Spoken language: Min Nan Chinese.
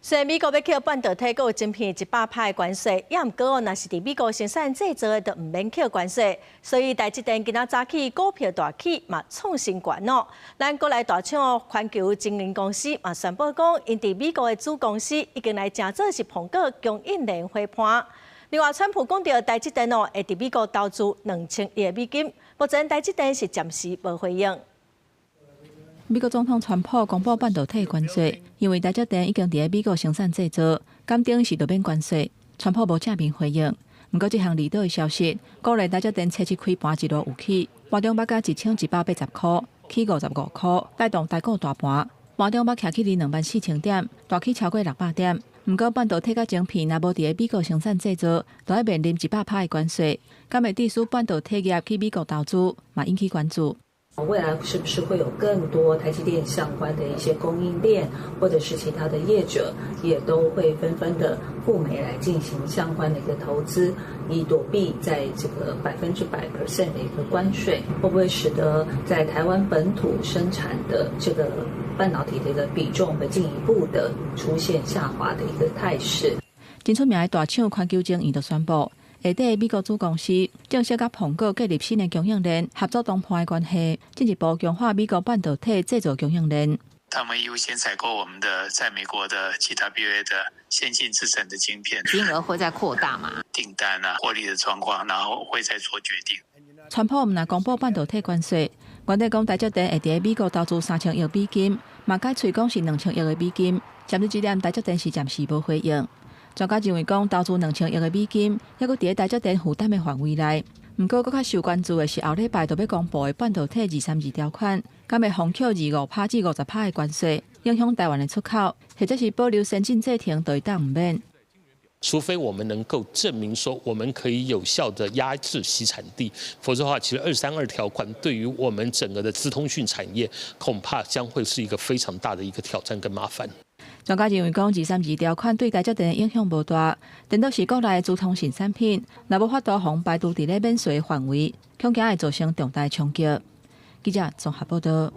雖然美國欲扣半導體佮晶片100趴的關稅，也毋過若是佇美國生產製造的，就毋免扣關稅。所以台積電今仔早起股票大起，嘛創新懸哦。咱國內大廠環球晶圓公司嘛宣布講，𪜶佇美國的子公司已經來成做是蘋果供應鏈夥伴。另外，川普講著台積電哦會佇美國投資2000億美金，目前台積電是暫時無回應。美國總統川普公布半導體關稅，因為台積電已經佇美國生產製造，敢等於是就免關稅。川普無正面回應，毋過這項利倒的消息，鼓勵台積電初七開盤一路有起，盤中捌到1180塊，起55塊，帶動台股大盤。盤中捌徛起離24,000點，大起超過600點。毋過半導體佮晶片若無佇美國生產製造，就愛面臨100趴的關稅，敢會致使半導體業去美國投資，嘛引起關注。未來是不是會有更多台積電相關的一些供應鏈，或者是其他的業者，也都會紛紛的赴美來進行相關的一個投資，以躲避在這個100% 的一個關稅？會不會使得在台灣本土生產的這個半導體的一個比重會進一步的出現下滑的一個態勢？真出名的大廠環球晶圓就宣布，下底美國子公司正式佮蘋果建立新的供應鏈合作談判的關係，進一步強化美國半導體製造供應鏈。他們優先採購我們的在美國的 GWA 的先進製程的晶片，金額會再擴大嗎？訂單啊，獲利的狀況，然後會再做決定。川普毋但公布半導體關稅，原底講台積電會佇美國投資3000億美金，嘛改喙講是2000億的美金。針對這點，台積電是暫時無回應。專家認為講，投資2000億的美金，猶閣佇台積電負擔的範圍內。毋過，閣較受關注的是後禮拜就欲公布的半導體二三二條款，敢會封扣25趴至50趴的關稅，影響台灣的出口，或者是保留先進製程就會當毋免。除非我們能夠證明說我們可以有效的壓制洗產地，否則的話，其實二三二條款對於我們整個的資通訊產業，恐怕將會是一個非常大的一個挑戰跟麻煩。專家認為講，二三二條款對台積電的影響無大，顛倒是國內的資通訊產品，若無法度予排除佇咧免稅範圍，恐驚會造成重大衝擊。記者綜合報道。